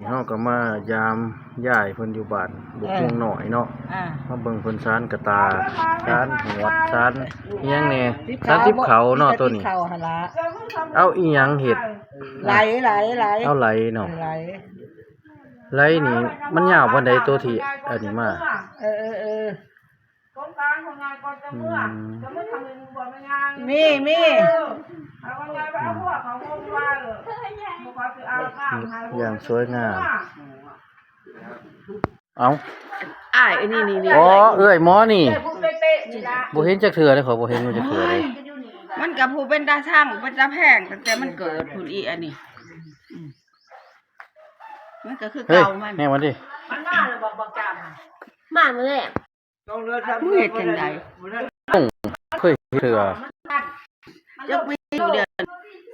ເຮົາກໍມາຢາມຍາຍເພິ່ນຢູ່ບ້ານບຸກ ເອີ ຮຸງນ້ອຍເນາະ ອ່າ ມາເບິ່ງເພິ່ນສານກະຕ່າ ສານຫວດ ສານອີ່ຫຍັງແດ່ ສານຕິບເຂົ້າເນາະ ໂຕນີ້ ເອົາອີ່ຫຍັງເຮັດ ໄຫຼ ໄຫຼ ໄຫຼ ເອົາໄຫຼເນາະ ໄຫຼ ໄຫຼນີ້ມັນຍາວປານໃດ ໂຕທີ່ອັນນີ້ມາ ເອີ ເອີ ເອີ ອືມ ມີ ມີ ອືມ ຢ່າງສວຍງາມ ເອົ້າ ອ້າຍ ອັນນີ້ ນີ້ ນີ້ ອໍ ເອື້ອຍໝໍນີ້ ບໍ່ເຫັນຈັກເທື່ອເດ້ ຂ້ອຍບໍ່ເຫັນມັນຈັກເທື່ອເດ້ ມັນກໍຜູ້ເປັນຕາຊັງ ເປັນຕາແພງ ຕັ້ງແຕ່ມັນເກີດພຸ້ນອີ ອັນນີ້ ອືມ ມັນກໍຄືເກົ່າມັນ ແຮງມັນຕິ ມັນມາແລ້ວບໍ່ ບັກຈານ ມາມື້ແລກ ເຮັດຈັ່ງໃດ ເຄີຍເທື່ອ ຈັກປີຢູ່ເດືອນ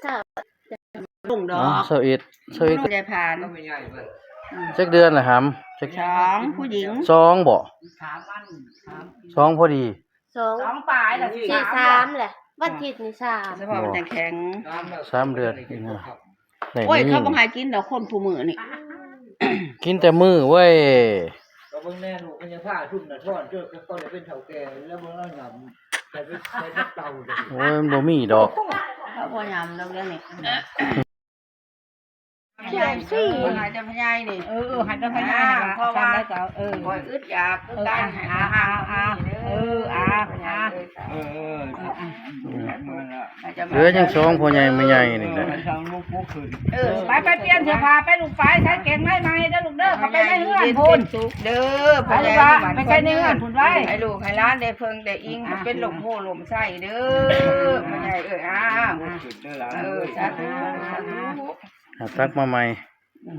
ເກົ້າ ລົງດອກ ຊາວເອັດ ຊາວເອັດ ຍາຍພານ ອືມ ຈັກເດືອນລະຫຳ ຈັກ ສອງ ຜູ້ຍິງ ສອງບໍ ສອງພໍດີ ສອງ ສອງປາຍລະ ຊິສາມແຫຼະ ວັນທິດນີ້ສາມ ສະເພາະມັນຈັ່ງແຂງ ສາມເດືອນ ໂອ້ຍ ເຂົາບໍ່ໃຫ້ກິນດອກຄົນຜູ້ມື້ນີ້ ກິນແຕ່ມື້ເວີຍ ກໍເບິ່ງແນ່ລູກພະຍາພາທຸ່ມນະທອນ ເຈົ້າກໍໄດ້ເປັນເຖົ້າແກ່ແລ້ວ ເບິ່ງລາວຫຍ້ຳ ໃສ່ ໃສ່ເຕົາ ໂອ້ຍ ມັນບໍ່ມີດອກ ເຂົາບໍ່ຫຍ້ຳດອກດຽວນີ້ ແຂງສີ່ ໃຫ້ແຕ່ພະຍາຍນີ້ ເອີ ເອີ ໃຫ້ແຕ່ພະຍາຍນີ້ລະ ເພາະວ່າ ເອີ ຂ້ອຍອຶດຢາກຄືກັນ ເອີ ອາ ອາ ອາ ເອີ ອາ ອາ ເອີ ເອີ ເອີ ເອີ ເຫຼືອຍັງສອງພໍ່ໃຫຍ່ແມ່ໃຫຍ່ນີ້ແຫຼະ ເອີ ໄປ ໄປປ່ຽນເສື້ອຜ້າໄປລູກໄປ ໃສ່ເກງໃນໃໝ່ເດີລູກເດີ ເຂົ້າໄປໃນເຮືອນພຸ້ນ ສຸກເດີ ໄປ ໄປໃສ່ໃນເຮືອນພຸ້ນໄວ້ ໃຫ້ລູກໃຫ້ຫຼານໄດ້ເພິ່ງໄດ້ອີງ ອ່າ ເປັນລົມໂພລົມໄຊເດີ ພໍ່ໃຫຍ່ເອີຍ ອ້າວ ເອີ ສາທຸ ສາທຸ ອ່າ ຕັກມາໃໝ່ ອືມ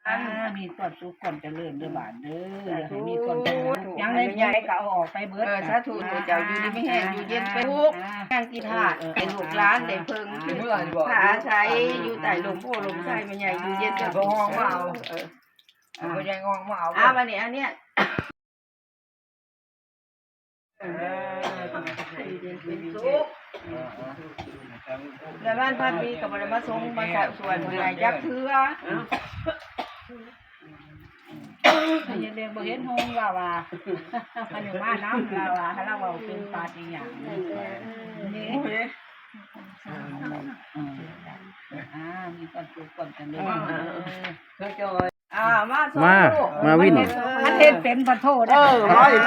ອ່າ ມີຄວາມສຸກຄວາມຈະເລີນເດີຫຼານເດີ ສາທຸ ຢ່າໃຫ້ມີຄວາມຈະເລີນ ສາທຸ ຫຍັງໃນໃຈກໍເອົາອອກໄປເບິດ ເອີ ສາທຸ ເຈົ້າຢູ່ດີມີແຮງ ອ່າ ຢູ່ເຢັນເປັນສຸກ ອ່າ ແຮງກິນທາດ ອ່າ ໃຫ້ລູກຫຼານໄດ້ເພິ່ງ ອ່າ ພາອາໄສ ອ່າ ຢູ່ໃຕ້ລົມໂພລົມໄຊ ອ່າ ແມ່ໃຫຍ່ຢູ່ເຢັນເປັນສຸກ ອ່າ ເອີ ອ່າ ບໍ່ໄດ້ງອງມາເອົາ ອ່າ ບັດນີ້ອັນເນີ້ຍ ເອີ ແລ້ວບ້ານພັດມີກໍບໍ່ໄດ້ມາສົ່ງມາຊະຊ່ວຍຜູ້ໃຫຍ່ຈັກເທື່ອ ເອີ ຍັງບໍ່ເຫັນຫົງລາວວ່າ ອັນນີ້ມານຳລາວວ່າ ລາວເວົ້າເປັນປາດອີ່ຫຍັງນີ້ ອ່າ ມີຄວາມສຸກຄວາມຈະເລີນ ອ່າ ມາ ມາວິນ ມັນເຮັດເປັນປະໂທເດ້ ເອີ ເວົ້າຢູ່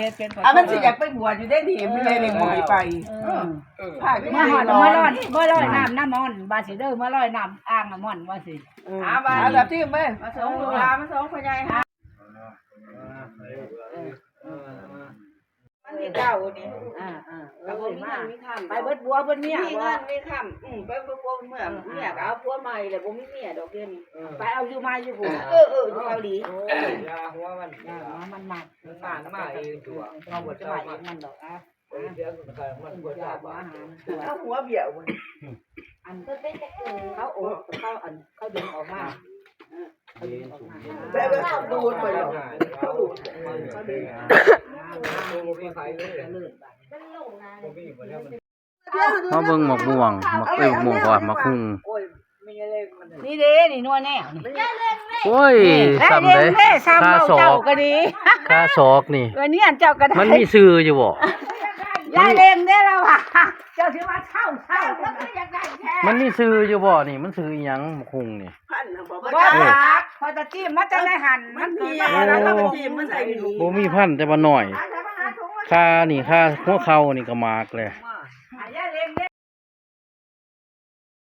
ເຮັດເປັນປະໂທ ອ່າ ມັນຊິຢາກໄປບວດຢູ່ເດ້ນີ້ ມັນເລີຍບໍ່ໃຫ້ໄປ ເອີ ເອີ ມາຮອດ ມາລອຍ ມາລອຍນ້ຳນ້ຳມ່ອນວ່າຊິເດີ ມາລອຍນ້ຳອ່າງນ້ຳມ່ອນວ່າຊິ ເອີ ອ່າ ບາດນີ້ ມາສົ່ງລູກຫຼານ ມາສົ່ງພໍ່ໃຫຍ່ຫາ ມັນມີເກົ້ານີ້ ອ່າໆ ກໍບໍ່ມີເງິນມີຄຳ ໄປເບິດບົວເບິດເມຍ ມີເງິນມີຄຳ ອືມ ໄປເບິດບົວເມຍ ເມຍກໍເອົາຜົວໃໝ່ແລ້ວ ບໍ່ມີເມຍດອກດຽວນີ້ ໄປເອົາຢູ່ໃໝ່ຢູ່ພຸ້ນ ເອີ ເອີ ຢູ່ເກົາຫຼີ ໂອ້ຍ ຢ່າຫົວມັນ ຢ່າ ມັນມາ ມັນມາ ມາເອງຕົວະ ເຮົາບໍ່ເຈົ້າມາ ມັນດອກ ອ່ະ ເອີ ເອົາຫົວບຽວ ອັນ ເຂົາໂອກ ເຂົາ ອັນ ເຂົາດຶງອອກມາ ມາເບິ່ງໝາກມ່ວງ ໝາກ ເອີຍ ໝາກມ່ວງ ເພາະວ່າໝາກຫຸ່ງ ນີ້ເດ້ ນີ້ໜ່ວຍແນວນີ້ ໂອ້ຍ ນີ້ ສ່ຳເດ້ ສ່ຳເວົ້າເຈົ້າກໍດີ ຄາສອກນີ້ ເອີ ນີ້ອັນເຈົ້າກໍໄດ້ ມັນມີຊື່ຢູ່ບໍ່? ຢ່າເລັ່ງເດ້ລະວ່າ ເຈົ້າຊິວ່າເຊົາ ເຊົາ ມັນມີຊື່ຢູ່ບໍ່ນີ້? ມັນຊື່ອີ່ຫຍັງ ໝາກຫຸ່ງນີ້? ພັນນະບໍ່ ບໍ່ ເອີ ຈັກ ຂ້ອຍກະຈີມມາແຕ່ໃນຫັ້ນ ມັນມີ ມັນມີ ມັນມີ ບໍ່ມີພັນ ແຕ່ວ່ານ້ອຍ ຄານີ້ ຄາຫົວເຂົ່ານີ້ກໍໝາກແຫຼະ ຢ່າເລັ່ງ